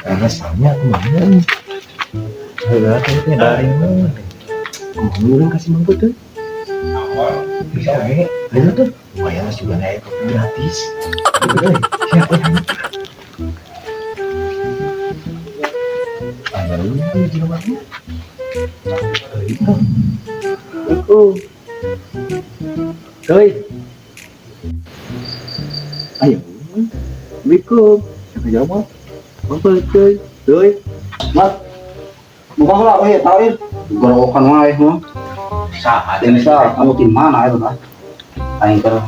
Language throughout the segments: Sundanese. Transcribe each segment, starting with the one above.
Rasanya kemana nih? Heeh, teh dari mana? Kumaha urang kasih Mang tuh? Bisa we. Ayo tuh. Lumayan lah juga naik kopi gratis. Gitu euy. Siapa yang Ada lu di rumahnya? Itu. Itu. Hei. Ayo. Assalamualaikum. Siapa jawab mau? Mang Peuteui. Hei. Mat. Buka heula we tawin. Gorowokan wae mah. Saha Bisa kamu di mana itu lah. Aing keur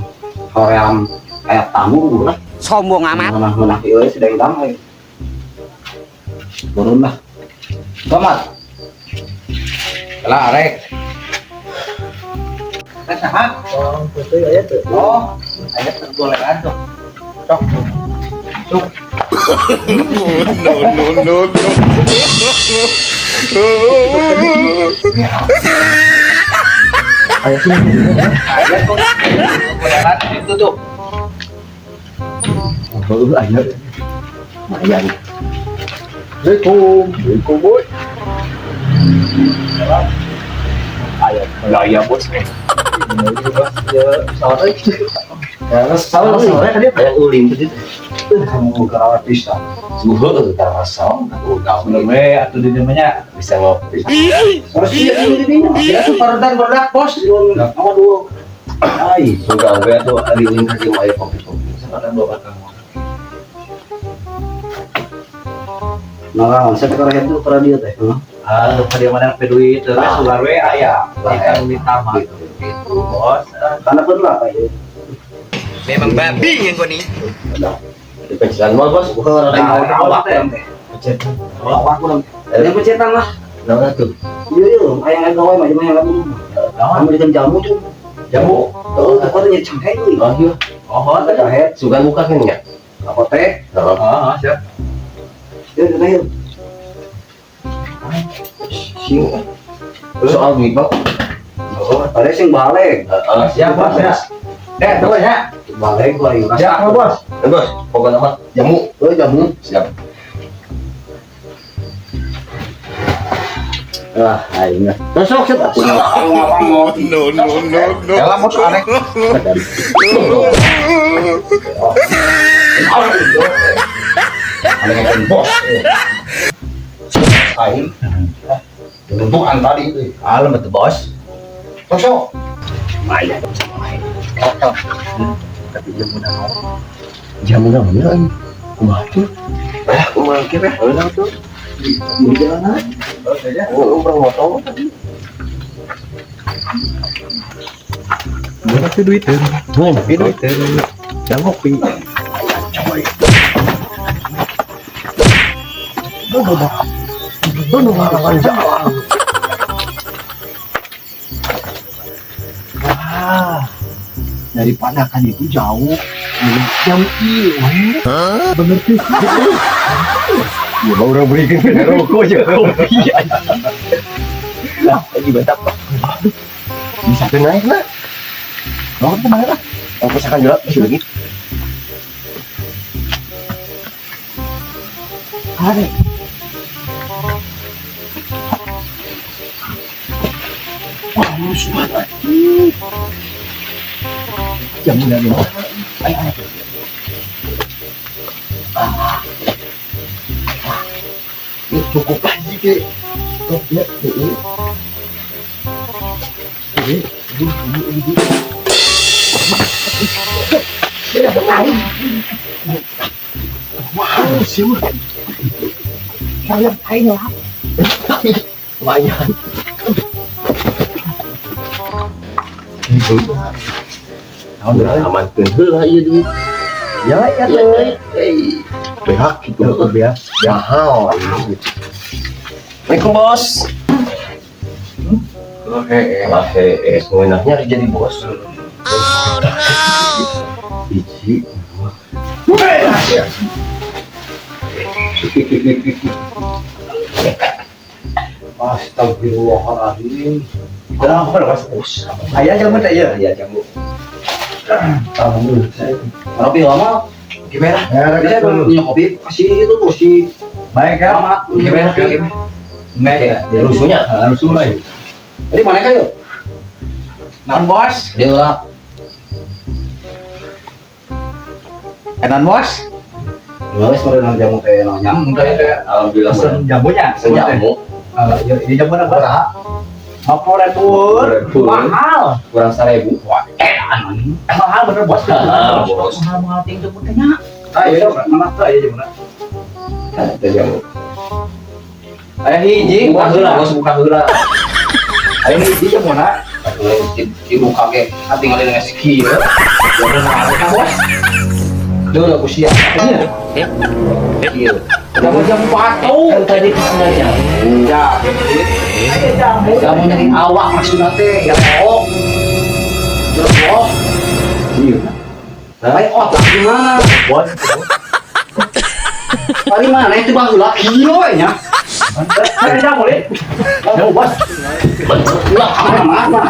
hoream kayak tamu lah. Sombong amat. Mana-mana ieu si dengdang we. Turun lah. Tomat. Lah arek. Teh saha? Mang Peuteui aya teu? Oh, aya tergolean tuh. Sok. Sok. No, no, no, no. Aya sih. Aya tuh. Golean itu tuh. Oh, aya. Lumayan. Assalamualaikum. Assalamualaikum, boy. Aya, gaya bos nih. Salah sore tadi yang ulin tadi. Kamu gerawat bisa. Suhu karasa, Udah we atuh di namanya. bisa ngopi. Terus iya ini ini. Ya tuh parutan berdak bos. Apa dua? Ai. Suka gue tuh ada ulin kasih mau kopi-kopi. Sama kan bawa kamu. Nah, saya teh itu keur dia teh. Ah, ka dia mana pe duit terus sugar we aya. Kita minta mah gitu, bos. Karena pun lah kayak. Memang babi yang kau nih. Di pencetan mah bos. Bukan Nah, ada awak awak teh. Pencetan. Awak kurang. Ada pencetan lah. Nah tuh. Iya iya, ayang ayang gawe mah jelema yang lamun. Naon? Kamu bikin jamu tuh. Jamu. Oh, tuh kok nya cengkeh euy. Oh iya. Oh, Ada jahe, Suka muka kan ya? apa teh? Oh. oh, siap. Ya udah yuk. Sing. Soal duit bang. Oh, ada sing balik. Heeh, Siap, bos ya. Eh, tunggu ya. Balik gua aing. Siap, bos. Eh, bos, pokoknya mah jamu. Oh, jamu. Siap. Wah, aing lah. Besok sih aku. No, no, no, no. Elah bos aneh. Ada yang bos. Aing. Bentukan tadi euy. Alam betul bos. Besok. Lumayan sama aing. Tapi jamu naon? Jamu naon ya aing? Kumaha tuh? Ah, kumaha kieu teh? Heula tuh. Di jalanan. Oh, urang motong tadi. Tapi duit Ngopi duit yang ngopi. Coy. Lawan jalan. Wah, daripada kan itu jauh, jam ieu we. Bener tuh. Ya mau orang berikan ke rokok aja kopi. Lah, lagi mantap. Bisa tuh naik lah. Mau kemana lah? Oh, misalkan jual masih lagi. Are. Wah, lurus banget. Jam udah nih. Ayo, ayo. Ah. Ini cukup aja ke. Oh, ya, ini. Ini, ini, ini. Wow, siapa? Kalian aing lah. Lumayan. Aman heula ieu duit. Ya, ya, Ya, eh. Beak gitu. ya. Mahal. Assalamualaikum bos. Lah heeh, ngeunahnya harus jadi bos. Oh no. Hiji. Astagfirullahaladzim. Kenapa bos? Bos. Aya jamu teh ya, aya jamu. Tapi lama Gimana? Bisa punya kopi kasih itu tuh si Baik ya. Selamat. Gimana? Baik. Ya rusuhnya. Rusuh lah. Jadi mana kayu? Non bos. Dia lah. Non bos. Wes meureun jamu teh naonnya. Udah ya. Alhamdulillah. Pesen jamunya. Pesen jamu. Eh, ini jamu apa? 50 ribu. Mahal. Kurang 1.000. Wah, mahal bener bos. Ah, bos. Mahal mahal tinggi jamu teh nya. Ah, iya, mana tuh aja jamu. Ada jamu. Aya hiji, Buka heula, bos, buka heula. Aya hiji jamu na. Dibuka ge, tinggal dengan skill. Jamu na bos. Duh, aku siap. Iya. Iya. Jamu-jamu batu. Kan tadi pesennya jamu. Ya, Aya jamu. jamu nyari awak maksudnya teh, ya oh. Terus oh, Iya. lain otak gimana? Bos. Tadi mana itu baheula kieu we nya. Aya jamu le. Jamu bos. Ulah mana mana.